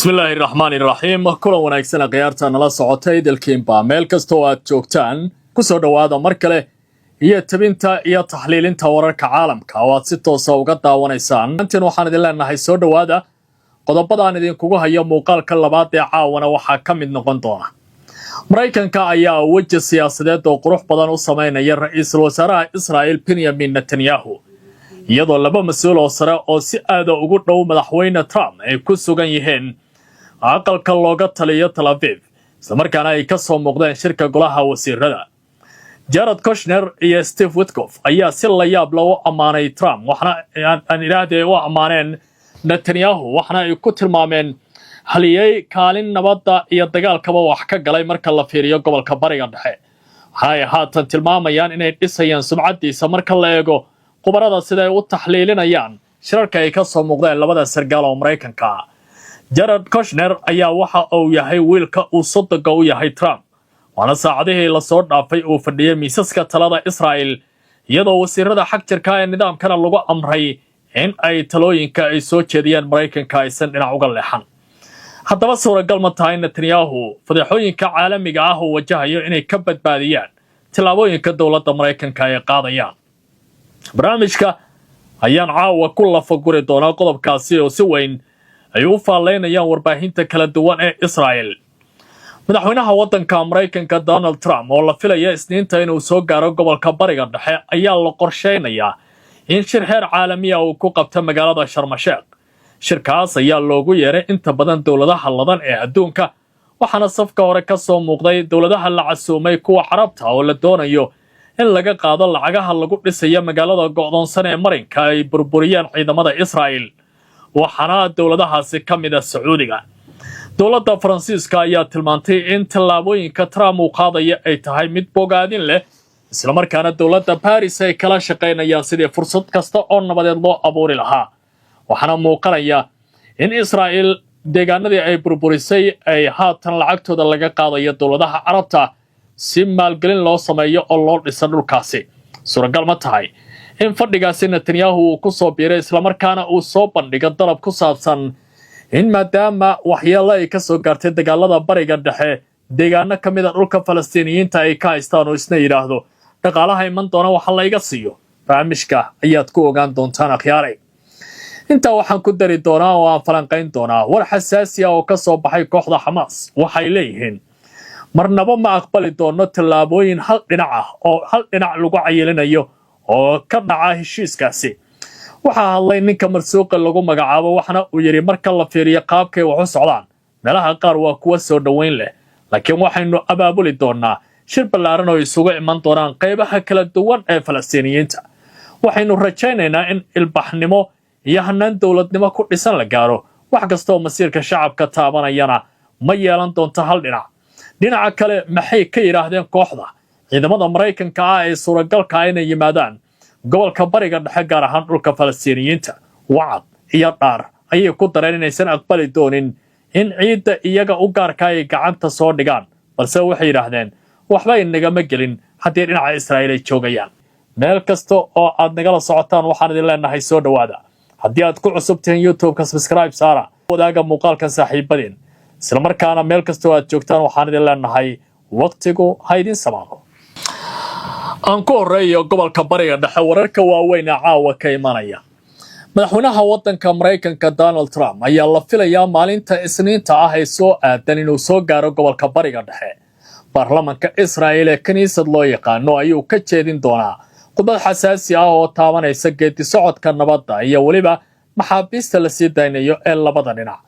Bismillaahi raxmaani raxiim. Kulan wanaagsan khiyaarta nala socotay dalkiinba meel kasta oo aad joogtaan, ku soo dhowaada mar kale iyo tabinta iyo taxliilinta wararka caalamka oo aad si toosa uga daawanaysaan. Antiin waxaan idin leenahay soo dhowaada. Qodobadaan idinkugu hayo muuqaalka labaad ee caawana waxaa ka mid noqon doona: Maraykanka ayaa weji siyaasadeed oo qurux badan u samaynaya ra-iisul wasaaraha Israa'il Benyamin Netanyahu, iyadoo laba mas-uul oo sare oo si aada ugu dhow madaxweyne Trump ay ku sugan yihiin aqalka looga taliyo Tel Aviv, islamarkaana ay ka soo muuqdeen shirka golaha wasiirada. Jared Kushner iyo Steve Witkoff ayaa si la yaab la u ammaanay Trump, waxna aan idhaahdee u ammaaneen Netanyahu, waxna ay ku tilmaameen haliyey kaalin nabadda iyo dagaalkaba wax ka galay marka la fiiriyo gobolka Bariga Dhexe. Waxa ay haatan tilmaamayaan inay dhisayaan sumcaddiisa marka la eego khubarada sida ay u taxliilinayaan shirarka ay ka soo muuqdeen labada sargaal oo Maraykanka ah. Jared Kushner ayaa waxa uu yahay wiilka uu sodoga u yahay Trump, waana saacadihii lasoo dhaafay uu fadhiyey miisaska talada Israa'il, iyadoo wasiirada xag jirka ee nidaamkana lagu amray in ay talooyinka ay soo jeediyeen Maraykanka aysan dhinac uga leexan. Haddaba suuragal ma tahay Netanyahu fadeexooyinka caalamiga ah uu wajahayo inay ka badbaadiyaan tillaabooyinka dowladda Maraykanka ay qaadayaan? Barnaamijka ayaan caawa ku lafaguri doonaa qodobkaasi oo si weyn ay u faallaynayaan warbaahinta kala duwan ee Israa'el. Madaxweynaha waddanka Maraykanka Donald Trump, oo la filaya Isniinta inuu soo gaaro gobolka Bariga Dhexe, ayaa la qorshaynayaa in shir heer caalamiya uu ku qabto magaalada Sharmasheekh. Shirkaas ayaa loogu yeeray inta badan dowladaha ladan ee adduunka, waxaana safka hore ka soo muuqday dowladaha la casuumay kuwa Carabta oo la doonayo in laga qaado lacagaha lagu dhisayo magaalada go'doonsan ee marinka ay burburiyeen ciidamada Israa'il, waxaana dowladahaasi ka mid ah Sacuudiga. Dowladda Faransiiska ayaa tilmaantay in tallaabooyinka Trump uu qaadaya ay tahay mid bogaadin leh, islamarkaana dowladda Baris ay kala shaqaynayaan sidii fursad kasta oo nabadeed loo abuuri lahaa. Waxaana muuqanaya in Israa'iil deegaanadii ay burburisay ay haatan lacagtooda laga qaadayo dowladaha Carabta si maalgelin loo sameeyo oo loo dhisa dhulkaasi. Suuragal ma tahay in fadhigaasi Netanyahu uu ku soo biiray, islamarkaana uu soo bandhigo dalab ku saabsan in maadaama waxyeello ay ka soo gaartay dagaalada Bariga Dhexe deegaano ka mid ah dhulka Falastiiniyiinta ay ka haystaan, oo isna yidhaahdo dhaqaalaha iman doona waxa layga siiyo? Barnaamijka ayaad ku ogaan doontaan, akhyaaray. Intaa waxaan ku dari doonaa oo aan falanqayn doonaa war xasaasi ah oo ka soo baxay kooxda Xamaas. Waxay leeyihiin marnaba ma aqbali doono tallaabooyin hal dhinac ah oo hal dhinac lagu cayilinayo oo ka dhaca heshiiskaasi. Waxaa hadlay ninka Marsuuqa lagu magacaabo, waxaana uu yidhi marka la fiiriyo qaabkay wax u socdaan, meelaha qaar waa kuwa soo dhoweyn leh, laakiin waxaynu abaabuli doonaa shir ballaaran oo isugu iman doonaan qaybaha kala duwan ee Falastiiniyiinta. Waxaynu rajaynaynaa in ilbaxnimo iyo hanaan dowladnimo ku dhisan la gaaro. Wax kasta oo masiirka shacabka taabanayana ma yeelan doonto hal dhinac. Dhinaca kale, maxay ka yidhaahdeen kooxda ciidamada Maraykanka ah ee suuragalka ah inay yimaadaan gobolka Bariga Dhexe, gaar ahaan dhulka Falastiiniyiinta? Wacad iyo dhaar ayay ku dareen inaysan aqbali doonin in ciidda iyaga u gaarka ay gacanta soo dhigaan, balse waxay yidhaahdeen waxba inagama gelin haddii dhinaca Israa'iil ay joogayaan. Meel kasta oo aad nagala socotaan, waxaan idin leenahay soo dhowaada. Haddii aad ku cusub tihiin YouTube-ka, subscribe saara, wadaaga muuqaalkan saaxiibadeen, islamarkaana meel kasta oo aad joogtaan waxaan idin leenahay waqtigu ha idin samaado. Aan ku horreeyo gobolka Bariga Dhexe. Wararka waaweyn ee caawa ka imanaya: madaxweynaha waddanka Maraykanka Donald Trump ayaa la filayaa maalinta Isniinta ah ee soo aadan inuu soo gaaro gobolka Bariga Dhexe. Baarlamanka Israa'il ee Kiniisad loo yaqaano ayuu ka jeedin doonaa khudbad xasaasi ah oo taabanaysa geedi socodka nabadda iyo weliba maxaabiista la sii daynayo ee labada dhinac.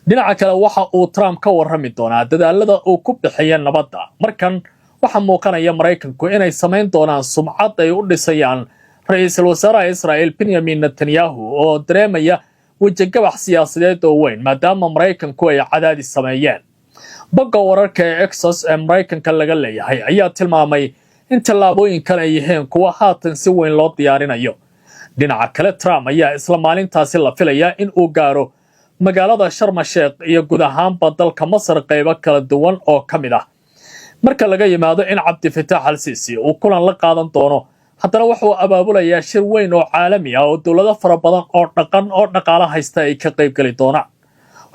Dhinaca kale, waxa uu Trump ka warrami doonaa dadaalada uu ku bixiya nabadda. Markan waxaa muuqanaya Maraykanku inay samayn doonaan sumcad ay u dhisayaan ra-iisul wasaaraha Israa'il Benyamin Netanyahu, oo dareemaya wejigabax siyaasadeed oo weyn maadaama Maraykanku ay cadaadis sameeyeen. Bogga wararka ee Axios ee Maraykanka laga leeyahay ayaa tilmaamay in tallaabooyinkan ay yihiin kuwa haatan si weyn loo diyaarinayo. Dhinaca kale, Trump ayaa isla maalintaasi la filayaa in uu gaaro magaalada Sharmasheekh iyo guud ahaanba dalka Masar qaybo kala duwan oo ka mid ah. Marka laga yimaado in Cabdifitaax Al Siisi uu kulan la qaadan doono, haddana wuxuu abaabulayaa shir weyn oo caalami ah oo dowlado fara badan oo dhaqan oo dhaqaalo haysta ay ka qaybgeli doonaan.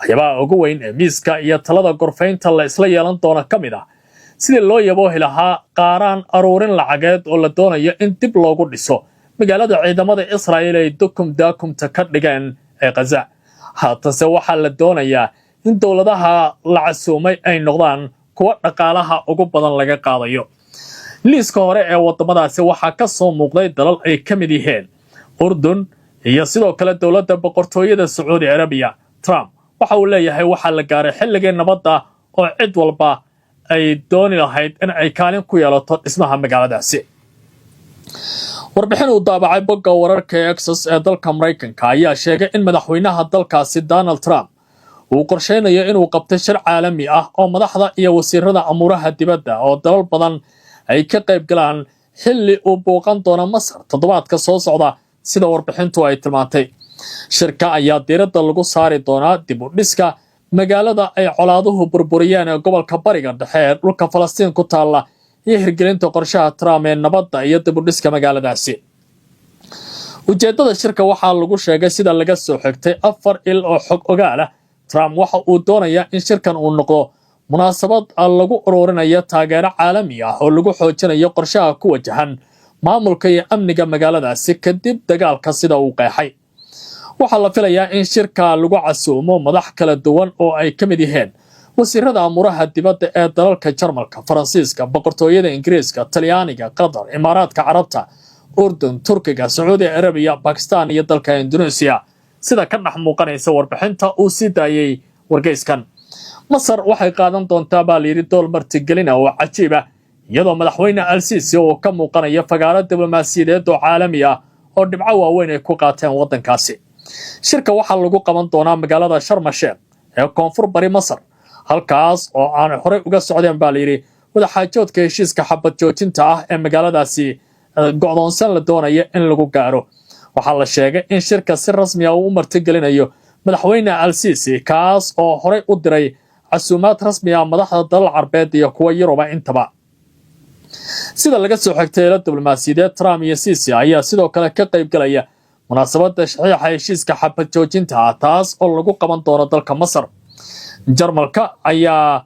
Waxyaabaha ugu weyn ee miiska iyo talada gorfaynta la isla yeelan doono ka mid ah sidii loo yaboohi lahaa qaaraan aruurin lacageed oo la doonayo in dib loogu dhiso magaalada ciidamada Israa'iil ay dukum daakumta ka dhigeen ee Khaza. Haatanse waxaa la doonayaa in dowladaha la casuumay ay noqdaan kuwa dhaqaalaha ugu badan laga qaadayo. Liiska hore ee waddamadaasi waxaa ka soo muuqday dalal ay ka mid yihiin Urdun iyo sidoo kale dowladda Boqortooyada Sacuudi Carabiya. Trump waxa uu leeyahay waxaa la gaaray xilligii nabadda oo cid walba ay dooni lahayd in ay kaalin ku yeelato dhismaha magaaladaasi. Warbixin uu daabacay bogga wararka ee Axios ee dalka Maraykanka ayaa sheegay in madaxweynaha dalkaasi Donald Trump uu qorsheynayo inuu qabtay shir caalami ah oo madaxda iyo wasiirada amuuraha dibadda oo dalal badan ay ka qayb galaan, xilli uu booqan doono Masar toddobaadka soo socda. Sida warbixintu ay tilmaantay, shirka ayaa diiradda lagu saari doonaa dib u dhiska magaalada ay colaaduhu burburiyeen ee gobolka Bariga Dhexe ee dhulka Falastiin ku taalla iyo hirgelinta qorshaha Trump ee nabadda iyo dib u dhiska magaaladaasi. Ujeeddada shirka waxaa lagu sheegay, sida laga soo xigtay afar il oo xog ogaal ah, Trump waxa uu doonayaa in shirkan uu noqdo munaasabad lagu ururinayo taageero caalami ah oo lagu xoojinayo qorshaha ku wajahan maamulka iyo amniga magaaladaasi kadib dagaalka, sida uu qeexay. Waxaa la filayaa in shirka lagu casuumo madax kala duwan oo ay ka mid yihiin wasiirada amuuraha dibadda ee dalalka Jarmalka, Faransiiska, Boqortooyada Ingiriiska, Talyaaniga, Qatar, Imaaraadka Carabta, Urdun, Turkiga, Sacuudi Arabiya, Bakistan iyo dalka Indonesia, sida ka dhex muuqanaysa warbixinta uu sii daayey wargeyskan. Masar waxay qaadan doontaa, baa layidhi, dool martigelina oo cajiib ah, iyadoo madaxweyne Al-Siisi oo ka muuqanaya fagaaro diblomaasiyadeed oo caalami ah oo dhibco waaweyn ay ku qaateen waddankaasi. Shirka waxaa lagu qaban doonaa magaalada Sharma Sheekh ee koonfur bari Masar, halkaas oo aan horey uga socdeen, baa layidhi, wadaxaajoodka heshiiska xabad joojinta ah ee magaaladaasi go'doonsan la doonaya in lagu gaaro. Waxaa la sheegay in shirka si rasmi ah uu u martigelinayo madaxweyne Al-Siisi, kaas oo horey u diray casuumaad rasmi ah madaxda dalal Carbeed iyo kuwa Yuruba intaba. Sida laga soo xigtay ilo diblomaasiyadeed, Trump iyo Sisi ayaa sidoo kale ka qaybgalaya munaasabadda saxiixa heshiiska xabad joojinta ah, taas oo lagu qaban doono dalka Masar. Jarmalka ayaa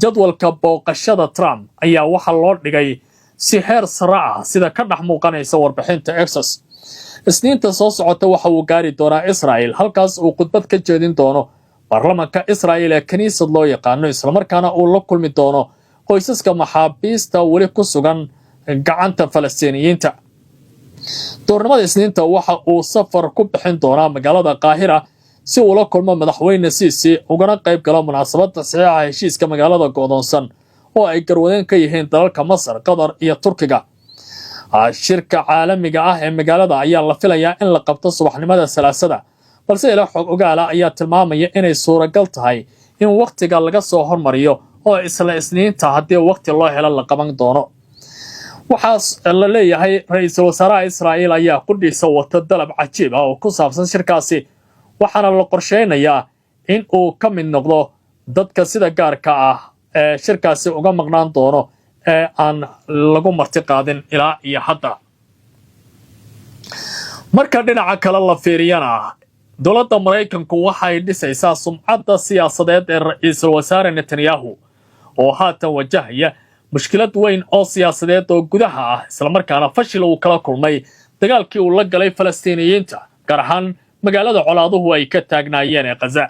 jadwalka booqashada Trump ayaa waxaa loo dhigay si heer sare ah, sida ka dhex muuqanaysa warbixinta Axios. Isniinta soo socota waxa uu gaari doonaa Israel, halkaas uu khudbad ka jeedin doono baarlamanka Israel ee Knesset loo yaqaano, islamarkaana uu la kulmi doono qoysaska maxaabiista weli ku sugan gacanta Falastiiniyiinta. Doornimada Isniinta waxa uu safar ku bixin doonaa magaalada Qaahira si uu la kulmo madaxweyne Siisi, ugana qayb galo munaasabadda saxiixa heshiiska magaalada go'doonsan oo ay garwadeen ka yihiin dalalka Masar, Qatar iyo Turkiga. Shirka caalamiga ah ee magaalada ayaa la filayaa in la qabto subaxnimada Salaasada, balse ilo xog ogaala ayaa tilmaamaya inay suuragal tahay in wakhtiga laga soo hormariyo oo isla Isniinta, haddii wakhti loo helo, la qaban doono. Waxaas la leeyahay ra-iisul wasaaraha Israa'iil ayaa qudhiisa wata dalab cajiib ah oo ku saabsan shirkaasi, waxaana la qorsheynayaa in uu ka mid noqdo dadka sida gaarka ah ee shirkaasi uga maqnaan doono ee aan lagu marti qaadin ilaa iyo hadda. Marka dhinaca kale la fiiriyana, dowladda Maraykanku waxay dhisaysaa sumcadda siyaasadeed ee ra-iisul wasaare Netanyahu, oo haatan wajahaya mushkilad weyn oo siyaasadeed oo gudaha ah, islamarkaana fashil uu kala kulmay dagaalkii uu la galay Falastiiniyiinta, gaar ahaan magaalada colaaduhu ay ka taagnaayeen ee Khaza.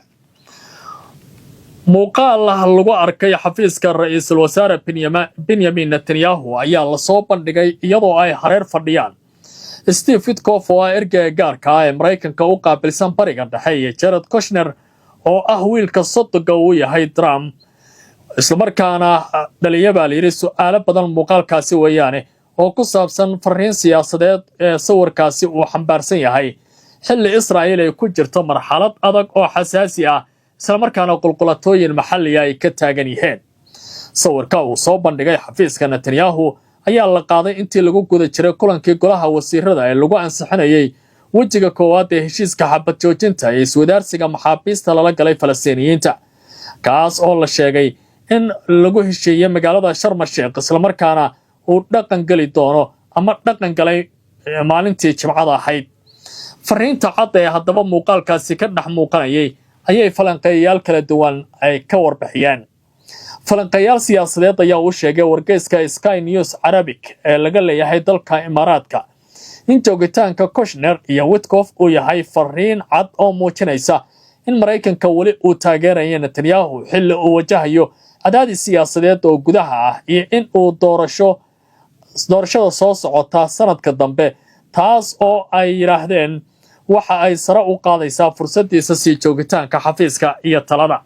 Muuqaal lagu arkay xafiiska ra-iisul wasaare Benyamin Netanyahu ayaa lasoo bandhigay iyadoo ay hareer fadhiyaan Steve Witkoff, oo ah ergeyga gaarka ah ee Maraykanka u qaabilsan Bariga Dhexe, iyo Jared Kushner, oo ah wiilka sodoga uu yahay Trump, islamarkaana dhaliya, baa layidhi, su'aalo badan muuqaalkaasi weeyaane oo ku saabsan fariin siyaasadeed ee sawirkaasi uu xambaarsan yahay, xilli Israa'iil ay ku jirto marxalad adag oo xasaasi ah, islamarkaana qulqulatooyin maxalliga ay ka taagan yihiin. Sawirka uu soo bandhigay xafiiska Netanyahu ayaa la qaaday intii lagu guda jiray kulankii golaha wasiirada ee lagu ansixinayay wejiga koowaad ee heshiiska xabad joojinta ee iswadaarsiga maxaabiista lala galay Falastiiniyiinta, kaas oo la sheegay in lagu heshiiyey magaalada Sharma Sheekh, islamarkaana uu dhaqan geli doono ama dhaqan galay maalintii Jimcada ahayd. Fariinta cad ee haddaba muuqaalkaasi ka dhex muuqanayay Ayay falanqeeyayaal kala duwan ay ka warbixiyeen. Falanqeeyaal siyaasadeed ayaa u sheegay wargeyska Sky News Arabic ee laga leeyahay dalka Imaaraadka in joogitaanka Kushner iyo Witkoff uu yahay fariin cad oo muujinaysa in Maraykanka weli uu taageerayo Netanyahu xilli uu wajahayo cadaadis siyaasadeed oo gudaha ah iyo in uu doorashada soo socota sanadka dambe, taas oo ay yidhaahdeen waxa ay sare u qaadaysaa fursaddiisa sii joogitaanka xafiiska iyo talada.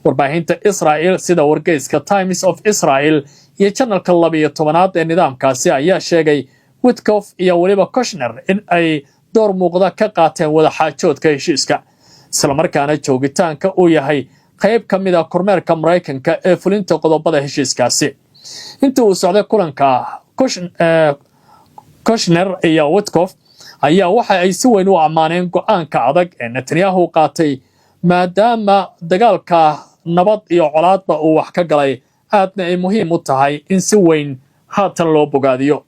Warbaahinta Israel sida wargeyska Times of Israel iyo janalka 12aad ee nidaamkaasi ayaa sheegay Witkoff iyo weliba Kushner in ay door muuqda ka qaateen wadaxaajoodka heshiiska, islamarkaana joogitaanka uu yahay qayb ka mid ah kormeerka Maraykanka ee fulinta qodobada heshiiskaasi. Intii uu socday kulanka, Kushner iyo Witkoff ayaa waxa ay si weyn u ammaaneen go'aanka adag ee Netanyahu qaatay, maadaama dagaalka nabad iyo colaadba uu wax ka galay, aadna ay muhiim u tahay in si weyn haatan loo bogaadiyo.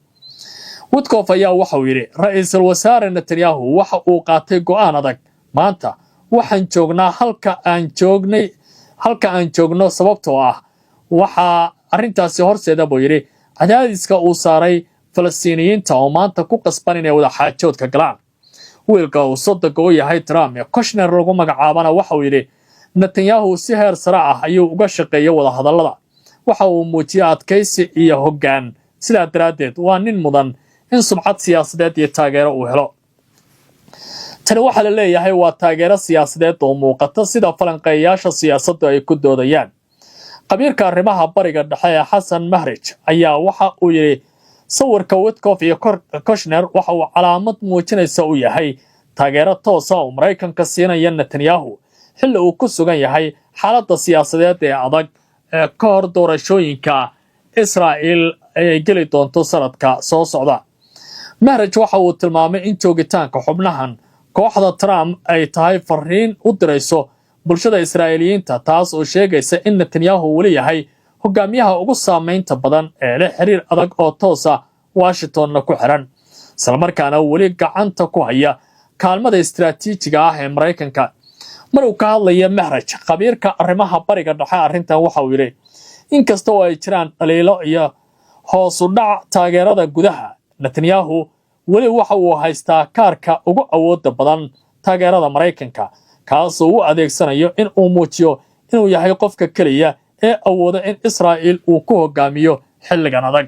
Witkoff ayaa waxauu yidhi: "Ra-iisul wasaare Netanyahu waxa uu qaatay go'aan adag. Maanta waxaan joognaa halka aan joognay, halka aan joogno, sababtoo ah waxaa arrintaasi horseeda," buu yidhi, "cadaadiska uu saaray Falastiiniyiinta oo maanta ku qasban inay wada xaajoodka galaan." Wiilka uu soddonka u yahay Trump ee Kushner lagu magacaabana waxauu yidhi: "Netanyahu si heer sare ah ayuu uga shaqeeyay wadahadallada. Waxa uu muujiyey adkaysi iyo hoggaan. Sidaa daraaddeed waa nin mudan in sumcad siyaasadeed iyo taageero uu helo." Tani waxaa la leeyahay waa taageero siyaasadeed oo muuqata, sida falanqeeyayaasha siyaasaddu ay ku doodayaan. Khabiirka arrimaha Bariga Dhexe ee Xasan Mahrij ayaa waxa uu yidhi: "Sawirka Witkoff iyo Kushner waxa uu calaamad muujinaysa u yahay taageero toosa oo Maraykanka siinaya Netanyahu xilli uu ku sugan yahay xaaladda siyaasadeed ee adag ee ka hor doorashooyinka Israa'il ay geli doonto sanadka soo socda." Mahraj waxa uu tilmaamay in joogitaanka xubnahan kooxda Trump ay tahay fariin u dirayso bulshada Israa'iiliyiinta, taas oo sheegaysa in Netanyahu weli yahay hogaamiyaha ugu saamaynta badan ee leh xiriir adag oo toosa Washingtonna ku xiran, islamarkaana weli gacanta ku haya kaalmada istaraatiijiga ah ee Maraykanka. Mar uu ka hadlaya Mahraj, khabiirka arrimaha Bariga Dhexe, arrintan waxa uu yidhi: "Inkasta oo ay jiraan dhaliilo iyo hoos u dhac taageerada gudaha, Netanyahu weli waxa uu haystaa kaarka ugu awoodda badan, taageerada Maraykanka, kaasoo u adeegsanayo in uu muujiyo inuu yahay qofka keliya ee awooda in Israa'iil uu ku hogaamiyo xilligan adag."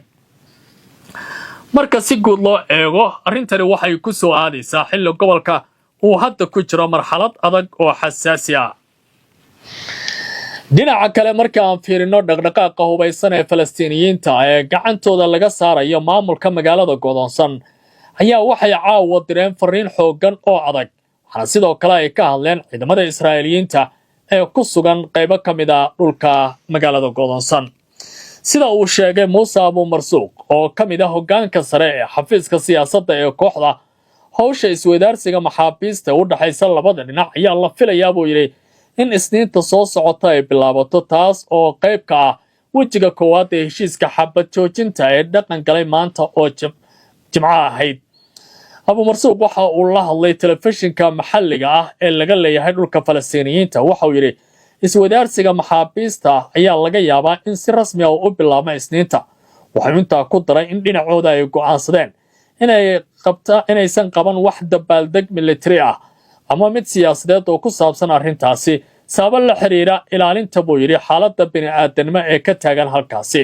Marka si guud loo eego, arrintani waxay ku soo aadaysaa xilli gobolka uu hadda ku jiro marxalad adag oo xasaasi ah. Dhinaca kale, marka aan fiirino dhaqdhaqaaqa hubaysan ee Falastiiniyiinta ee gacantooda laga saarayo maamulka magaalada godoonsan ayaa waxay caawa direen fariin xooggan oo adag, waxaana sidoo kale ay ka hadleen ciidamada Israa'iiliyiinta ee ku sugan qaybo ka mid ah dhulka magaalada godoonsan. Sida uu sheegay Muuse Abuumarsuuq oo ka mid ah hoggaanka sare ee xafiiska siyaasadda ee kooxda, howsha isweydaarsiga maxaabiista u dhexaysa labada dhinac ayaa la filayaa, buu yidhi, in Isniinta soo socota ay bilaabato, taas oo qayb ka ah wejiga koowaad ee heshiiska xabad joojinta ee dhaqan galay maanta oo Jimco ahayd. Abuumarsuuq waxa uu la hadlay telefishinka maxalliga ah ee laga leeyahay dhulka Falastiiniyiinta. Waxa uu yidhi: "Isweydaarsiga maxaabiista ayaa laga yaabaa in si rasmi ah u bilaabma Isniinta." Waxuu intaa ku daray in dhinacooda ay go'aansadeen inay qabta inaysan qaban wax dabaaldeg militari ah ama mid siyaasadeed oo ku saabsan arrintaasi, sababo la xiriira ilaalinta, buu yidhi, xaaladda bini'aadanimo ee ka taagan halkaasi.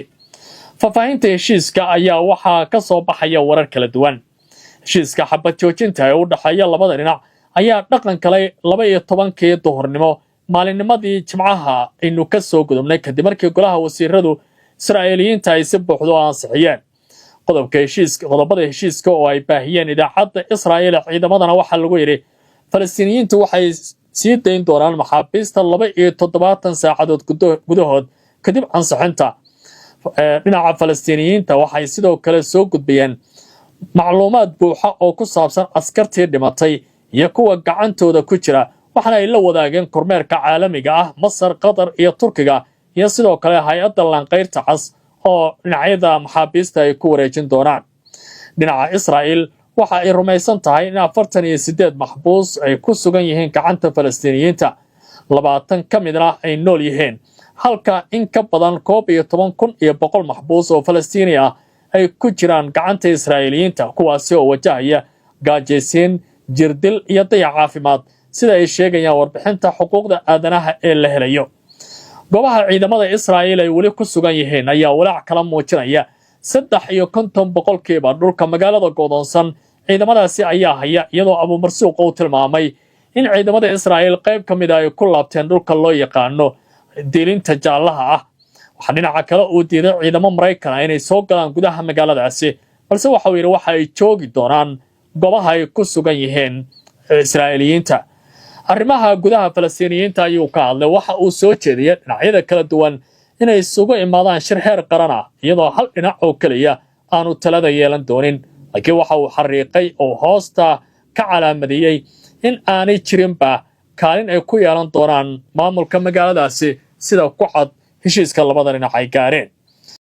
Faahfaahinta heshiiska ayaa waxaa ka soo baxaya warar kala duwan. Heshiiska xabad joojinta ee u dhexeeya labada dhinac ayaa dhaqan galay 12-kii duhurnimo maalinnimadii Jimcaha aynu ka soo gudubnay, kadib markii golaha wasiiradu Israa'iiliyiinta ay si buuxdo u ansixiyeen qodobka heshiiska. Qodobada heshiiska oo ay baahiyeen idaacadda Israa'iil ee ciidamadana waxaa lagu yidhi: Falastiiniyiintu waxay sii dayn doonaan maxaabiista 72 saacadood gudahood kadib ansixinta. Dhinaca Falastiiniyiinta waxay sidoo kale soo gudbiyeen macluumaad buuxa oo ku saabsan askartii dhimatay iyo kuwa gacantooda ku jira, waxaana ay la wadaageen kormeerka caalamiga ah, Masar, Qatar iyo Turkiga, iyo sidoo kale hay-adda Laanqayrta Cas oo dhinacyada maxaabiista ay ku wareejin doonaan. Dhinaca Israa'il waxa ay rumaysan tahay in 48 maxbuus ay ku sugan yihiin gacanta Falastiiniyiinta. 20 ka midna ay nool yihiin, halka in ka badan 11,100 maxbuus oo Falastiini ah ay ku jiraan gacanta Israa'iiliyiinta, kuwaasi oo wajahaya gaajaysiin, jirdil iyo dayac caafimaad, sida ay sheegayaan warbixinta xuquuqda aadanaha ee la helayo. Goobaha ciidamada Israa'iil ay weli ku sugan yihiin ayaa walaac kala muujinaya. 53% dhulka magaalada godoonsan ciidamadaasi ayaa haya, iyadoo Abuumarsuuq uu tilmaamay in ciidamada Israa'iil qayb ka mida ay ku laabteen dhulka loo yaqaano diilinta jaallaha ah. Waxaa dhinaca kale uu diiday ciidamo Maraykan ah inay soo galaan gudaha magaaladaasi, balse waxa uu yidhi waxa ay joogi doonaan goobaha ay ku sugan yihiin Israa'iiliyiinta. Arrimaha gudaha Falastiiniyiinta ayuu ka hadlay. Waxa uu soo jeediyay dhinacyada kala duwan inay isugu imaadaan shir heer qaran ah, iyadoo hal dhinac oo keliya aanu talada yeelan doonin. Laakiin waxa uu xariiqay oo hoosta ka calaamadiyey in aanay jirinba kaalin ay ku yeelan doonaan maamulka magaaladaasi, sida ku cad heshiiska labada dhinac ay gaareen.